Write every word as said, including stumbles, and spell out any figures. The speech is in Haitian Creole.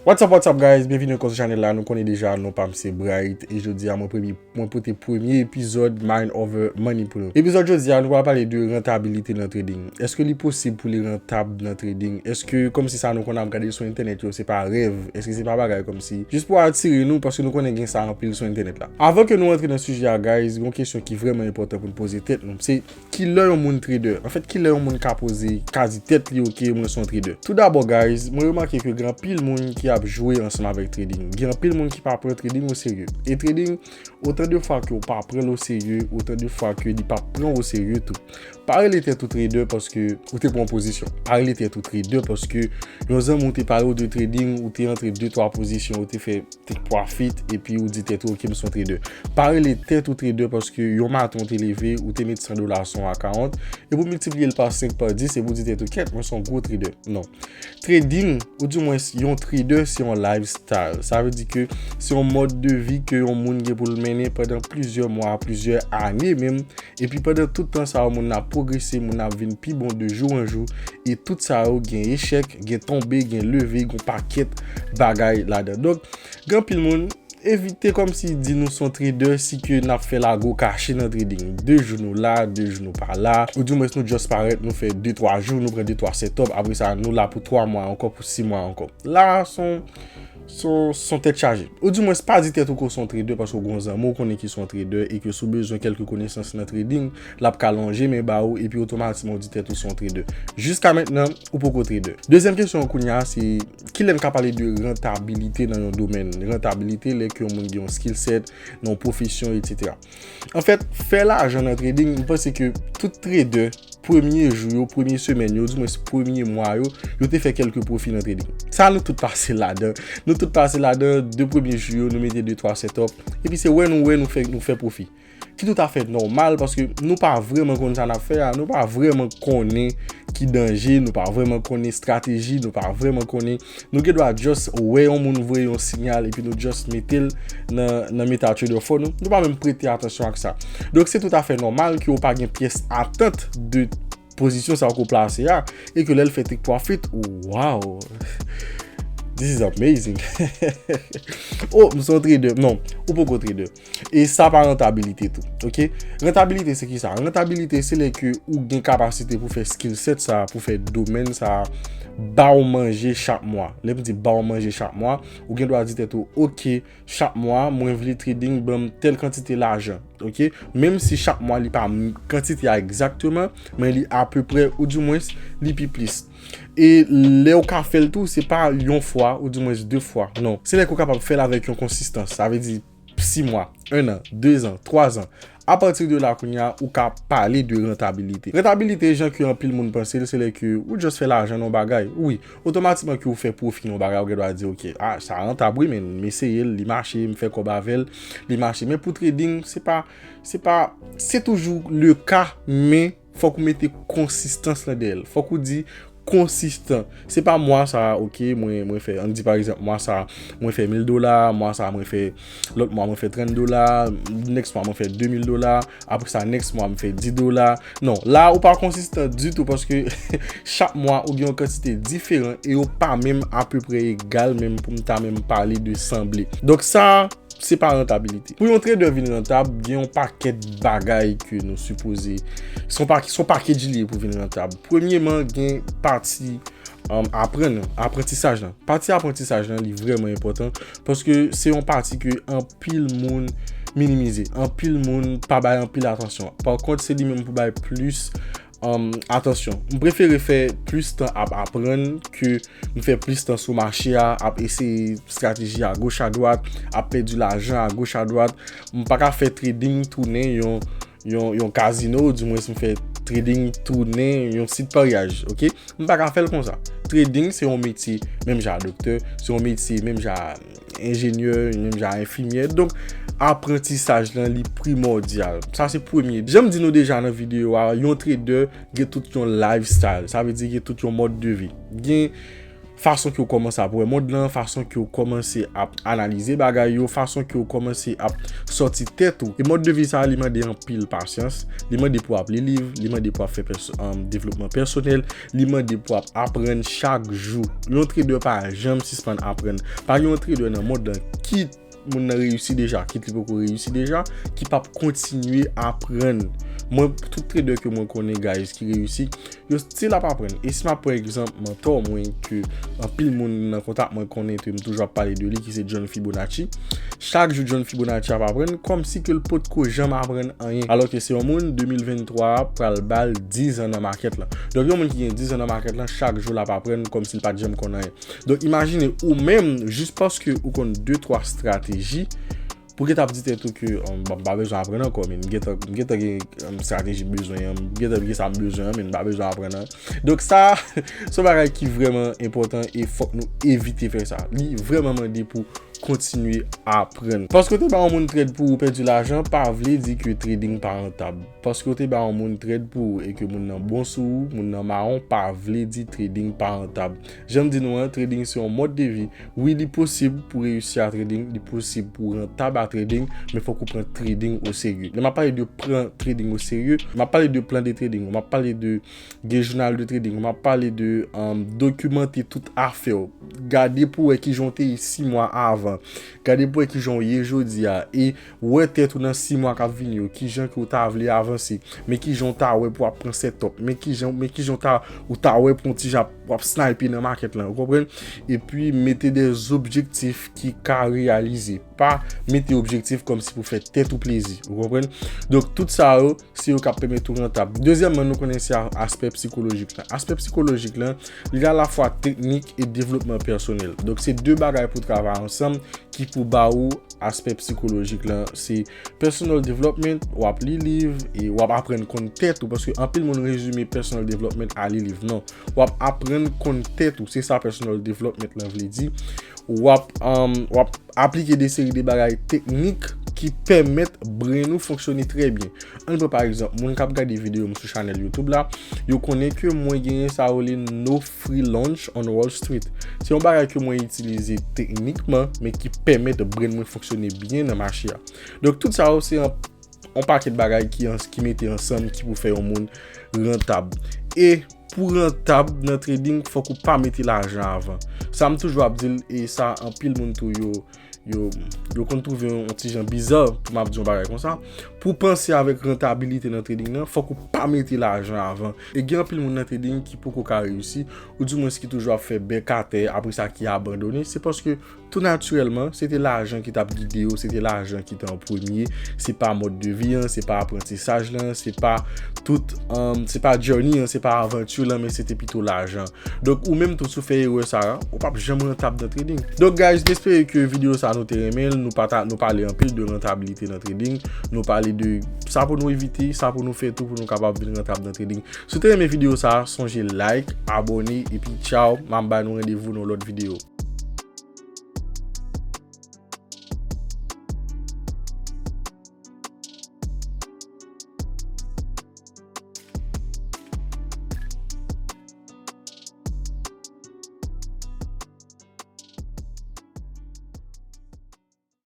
What's up, what's up, guys? Byenvini ankò sou chanèl la. Nou konnen deja, non pa m se Bright. E jodi a, mwen premye, mwen pote premye epizòd Mind Over Money pou nou. Epizòd jodi a, nou pral pale de rentabilite nan trading. Èske li posib pou li rantab nan trading? Èske kòmsi sa nou konn ap gade sou entènèt yo, se pa rèv? Èske se pa bagay kòmsi jis pou atire nou, paske nou konnen gen sa anpil sou entènèt la? Avan ke nou antre nan sijè a, guys, yon kesyon ki vrèman enpòtan pou n poze tèt nou, se kilè yon moun trader? Anfèt, kilè yon moun ka poze, ka di tèt li, "Ok, mwen se yon trader"? Toudabò, guys, mwen remake ke gen anpil moun ki ap jwe ansanm avèk trading. Gen anpil moun ki pa pran trading o serye. E trading, otan de fwa ke w pa pran l o serye, otan de fwa ke li pa pran w o serye tou. Pa rele tèt ou trader paske ou te pran pozisyon. Pa rele tèt ou trader paske yon zanmi w te pale w de trading, ou te antre de twa pozisyon, ou te fè take profit, epi ou di tèt ou, "Ok, m se yon trader." Pa rele tèt ou trader paske yon maten w te leve, ou te met san dola sou yon akawont, epi w miltipliye l pa senk, pa dis, epi w di tèt ou, "Kèt, mwen se yon gwo trader." Non. Trading, ou di mwens yon trader, se yon lifestyle. Sa vle di ke se yon mòd de vi ke yon moun gen pou l mennen pandan plizyè mwa, plizyè ane menm. Epi pandan tout tan sa yo, moun nan ap pwogrese, moun nan ap vin pi bon de jou an jou. E tout sa yo gen echèk, gen tonbe, gen leve, gen pakèt bagay ladan. Donk, gen anpil moun, evite kòmsi di nou se yon trader si ke n ap fè lago kache nan trading. De jou nou la, de jou nou pa la. Ou di mwens nou just parèt, nou fè de twa jou, nou pran de twa setup. Apre sa, nou la pou twa mwa ankò, pou sis mwa ankò. La, se yon se yon, se yon tèt chaje. Ou di mwens pa di tèt ou ke w se yon trader paske w gen yon zanmi w konnen ki se yon trader e ke si w bezwen kèlke konesans nan trading, l ap ka lonje men ba ou epi otomatikman w di tèt ou se yon trader. Jiska mentnan, ou poko trader. Dezyèm kesyon an kounye a, se kilè n ka pale de rentabilite nan yon domèn? Rentabilite lè ke yon moun gen yon skill set, nan yon pwofesyon, etsetera. Anfèt, fè lajan nan trading, m panse ke tout trader, premye jou yo, premye semèn yo, di mwens premye mwa yo, yo te fè kèlke pwofi nan trading. Sa nou tout pase ladan. Nou tout pase ladan, de premye jou yo, nou mete de twa setup. Epi se wè nou wè nou fè, nou fè pwofi. Ki toutafè nòmal paske nou pa vrèman konn sa n ap fè a, nou pa vrèman konnen ki danje, nou pa vrèman konnen estrateji, nou pa vrèman konnen, nou gen dwa just wè yon moun voye yon siyal epi nou just mete l nan, nan MetaTrader fò nou, nou pa menm prete atansyon ak sa. Donk se toutafè nòmal ke w pa gen pyès atant de pozisyon sa ke w plase a e ke lè l fè take profit, wow, this is amazing. Oh, m se yon trader. Non, ou poko trader. E sa pa rentabilite tou, ok? Rentabilite se ki sa? Rentabilite se lè ke ou gen kapasite pou fè skill set sa, pou fè domèn sa, ba w manje chak mwa. Lè m di ba w manje chak mwa, ou gen dwa di tèt ou, ok, chak mwa, mwen vle trading ban m tèl kantite lajan, ok? Menm si chak mwa li pa m-, kantite a egzakteman, men li apeprè, ou di mwens, li pi plis. E lè w ka fè l tou, se pa yon fwa, ou di mwens de fwa. Non. Se lè ke w kapab fè l avèk yon konsistans. Sa vle di, sis mwa, en an, de zan, twa zan. Apati de la, kounye a, ou ka pale de rentabilite. Rentabilite, jan ke anpil moun panse l, se lè ke ou just fè lajan nan yon bagay. Wi, otomatikman ke ou fè pwofi nan yon bagay, ou gen dwa di, ok, ah, sa rantab wi, men m eseye l, li mache, m fè kòb avè l, li mache. Men pou trading, se pa, se pa, se toujou le ka, men fòk ou mete konsistans lan dèyè l. Fòk ou di konsistan. Se pa mwa sa a, ok, mwen, mwen fè, ann di pa egzanp, mwa sa a, mwen fè mil dola, mwa sa a, mwen fè, lòt mwa, mwen fè trant dola, next mwa, mwen fè de mil dola, apre sa, next mwa, mwen fè dis dola. Non, la, ou pa konsistan ditou paske chak mwa, ou gen yon kantite diferan e yo pa menm apeprè egal menm pou m ta menm pale de sanble. Donk sa, se pa rentabilite. Pou yon trader vin rantab, gen yon pakèt bagay ke nou sipoze, se yon pa-, se yon package li ye pou vin rantab. Premyeman, gen pati, um, aprann, aprantisaj lan. Pati aprantisaj lan, li vrèman enpòtan paske se yon pati ke anpil moun minimize, anpil moun pa bay anpil atansyon. Pa kont, se li menm pou bay plis um, atansyon. M prefere fè plis tan ap aprann ke m fè plis tan sou mache a, ap eseye estrateji a goch a dwat, ap pèdi lajan a goch a dwat. M pa ka fè trading tounen yon, yon, yon kazino, di mwens m fè trading tounen yon sit paryaj, ok? M pa ka fè l konsa. Trading se yon metye, menm jan a doktè, se yon metye, menm jan a enjenyè, menm jan a enfimyè. Donk, aprantisaj lan, li primòdyal. Sa se premye. Jan m di nou deja nan videyo a, yon trader gen tout yon lifestyle. Sa vle di gen tout yon mòd de vi. Gen, Fason ke w kòmanse ap wè mond lan, fason ke w kòmanse ap analize bagay yo, fason ke w kòmanse ap sòti tèt ou. E mòd de vi sa a, li mande anpil pasyans, li mande pou w ap li liv, li mande pou w ap fè pèso-, um, devlopman pèsonèl, li mande pou w ap aprann chak jou. Yon trader pa janm sispann aprann. Pa gen yon trader nan mond lan, kit moun nan reyisi deja, kit li poko reyisi deja, ki p ap kontinye aprann. Mwen, tout trader ke mwen konnen, guys, ki reyisi, yo still ap aprann. E si m ap pran egzanp mantò mwen, ke anpil moun nan kontak mwen konnen ke m toujou ap pale de li, ki se John Fibonacci. Chak jou John Fibonacci ap aprann, kòmsi ke l potko janm aprann anyen. Alò ke se yon moun, de mil venntwa a pral ba l diz an nan makèt lan. Donk, yon moun ki gen diz an nan makèt lan, chak jou l ap aprann, kòmsi l pa t janm konn anyen. Donk, imajine ou menm, jis paske ou konn de, twa estrateji, pou gentan ap di tèt ou ke, um, bon, m pa bezwen aprann ankò, men m gentan, m gentan gen, um, estrateji m bezwen an, m gentan gen sa m bezwen an, men m pa bezwen aprann an. Donk, sa, se yon bagay ki vrèman enpòtan e fòk nou evite fè sa. Li vrèman mande pou kontinye aprann. Paske w te ba yon moun trade pou ou pèdi lajan, pa vle di ke trading pa rantab. Paske w te ba yon moun trade pou ou e ke moun nan bon sou ou, moun nan mawon, pa vle di trading pa rantab. Jan m di nou an, trading se yon mòd de vi. Wi, li posib pou reyisi a trading, li posib pou rantab a trading, men fòk ou pran trading o serye. Lè m ap pale de pran trading o serye, m ap pale de plan de trading, m ap pale de gen jounal de trading, m ap pale de, um, dokimante tout afè w. Gade pou wè kijan w te ye sis mwa avan. Gade pou wè kijan w ye jodi a. E wè tèt ou nan sis mwa k ap vini yo. Kijan ke w ta vle avanse. Men kijan w ta wè pou w ap pran setup. Men kijan, men kijan w ta, ou ta wè pou w ti jan w ap snipe nan makèt lan. Ou konprann? Epi mete de objektif ki ka reyalize. Pa mete objektif kòmsi pou fè tèt ou plezi. Ou konprann? Donk, tout sa yo, se yo k ap pèmèt ou rantab. Dezyèmman, nou konnen se a-, aspè psikolojik lan. Aspè psikolojik lan, li alafwa teknik e devlopman pèsonèl. Donk, se de bagay pou travay ansanm ki pou ba ou aspè psikolojik lan. Se personal development, w ap li liv e w ap aprann konn tèt ou, paske anpil moun rezime personal development a li liv. Non, w ap aprann konn tèt ou, se sa personal development lan vle di. W ap, um, w ap aplike de seri de bagay teknik ki pèmèt brain ou fonksyone trè byen. Ann pran pa egzanp, moun k ap gade videyo m sou chanèl YouTube la, yo konnen ke mwen genyen sa yo rele No Free Lunch on Wall Street. Se yon bagay ke mwen itilize teknikman, men ki pèmèt brain mwen fonksyone byen nan mache a. Donk, tout sa yo se yon, yon pakèt bagay ki, ki mete ansanm ki pou fè yon moun rantab. E pou rantab nan trading, fòk ou pa mete lajan avan. Sa m toujou ap di l, e sa anpil moun tou yo, yo, yo konn twouve yon, yon ti jan biza pou m ap di yon bagay konsa. Pou w panse avèk rantabilite nan trading nan, fòk ou pa mete lajan avan. E gen anpil moun nan trading ki poko ka reyisi, ou dimwens ki toujou ap fè bèk atè, apre sa ki abandone. Se paske tou natirèlman, se te lajan ki t ap gide yo, se te lajan ki te an premye. Se pa mòd de vi an, se pa aprantisaj lan, se pa tout, um, se pa journey an, se pa avanti lan, men se te pito lajan. Donk, ou menm tou, si w fè erè sa a, ou p ap janm rantab nan trading. Donk, guys, m espere ke videyo sa a nou te renmen l, nou pata-, nou pale anpil de rantabilite nan trading, nou pale de sa pou nou evite, sa pou nou fè tou pou nou kapab vin rantab nan trading. Si w te renmen videyo sa a, sonje like, abòne, epi tchaw, m ap bay nou randevou nan lòt videyo.